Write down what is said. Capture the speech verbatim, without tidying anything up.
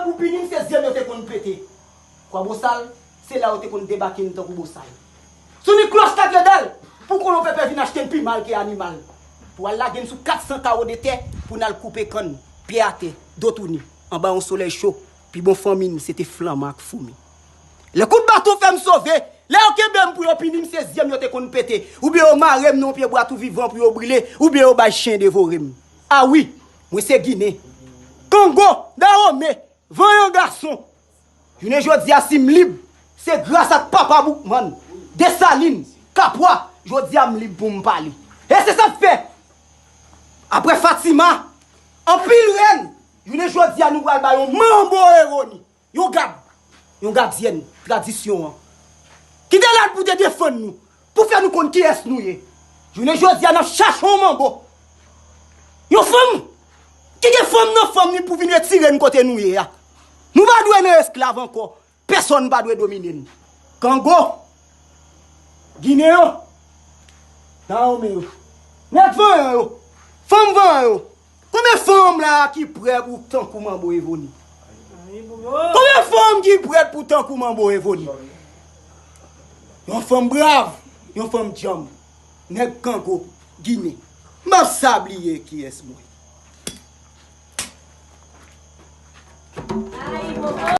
Pou pini m, se zye m yo te konn pete. Kwa Bosal, se la yo te konn debake n tankou bosal. Sou ni klòch katedral, pou kolon pèpè vin achte n pi mal ke animal. Pou al lage n sou kat san kawo de tè, pou n al koupe kann, pye atè, do touni, anba yon solèy cho, pi bon fanmi n, se te flanman ak foumi. Lè kout baton fè m sove, lè yo kenbe m pou yo pini m, se zye m yo te konn pete, oubyen yo mare m nan yon pye bwa tou vivan pou yo brile, oubyen yo bay chen devore m. A wi, mwen se Ginen. Kango, Dawome, vanyan gason. Jounen jodi a, si m lib, se gras ak papa Boukman, Desalin, Kapwa, jodi a m lib pou m pale. E se sa k fè, apre Fatima, anpil rèn, jounen jodi a nou pral ba yon manbo Eroni, yon gad, yon gadyèn tradisyon an, ki te la pou te defann nou, pou fè nou konn kiyès nou ye. Jounen jodi a, n ap chache yon manbo, yon fanm ki gen fanm nan fanm li pou vin retire n kote nou ye a. Nou pa dwe nan esklav ankò. Pèsonn pa dwe domine n. Kango, Ginen yo, Dawome yo, nèg vanyan yo, fanm vanyan yo, konbyen fanm la ki prè pou tankou manbo Evoni? Konbyen fanm ki prè pou tankou manbo Evoni? Yon fanm brav, yon fanm djanm. Nèg Kango, Ginen. M ap sa bliye kiyès mwen.